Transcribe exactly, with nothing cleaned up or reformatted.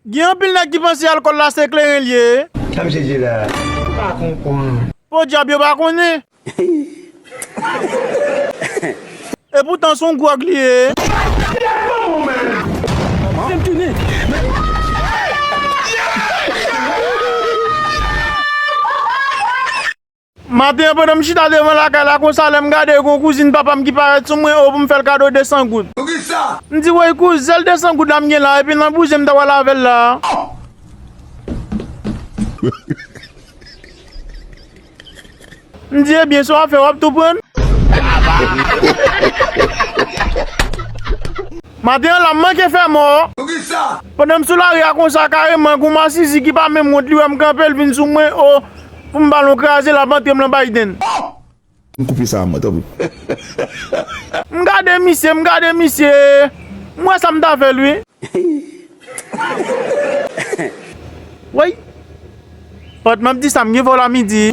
Gen anpil nèg ki panse alkòl la se kleren l ye. Sa misye di la, ou pa konprann. Podyab yo pa konnen. Epoutan se yon gwòg li ye. Maten an, pandan m chita devan lakay la konsa, lè m gade, gen yon kouzin papa m ki parèt sou mwen, o, pou m fè l kado de san goud. Poukisa? M di, woy, kouz, sèl de san goud la m gen la, epi nan bouzen m ta pral avè l la. M di, ebyen, se w ap fè, w ap tou pran. Maten an la, m manke fè mò. Poukisa? Pandan m sou lari a konsa, kareman, gen yon masizi ki pa menm wont, li wè m kanpe, l vin sou mwen, o, pou m ba l yon kraze, l ap antre m nan Biden. M koupe sa a, mwen, tanpri. M gade misye, m gade misye. M wè sa m ta fè l, wi. Woy. Pòt m ap di sa, m gen vòlò midi.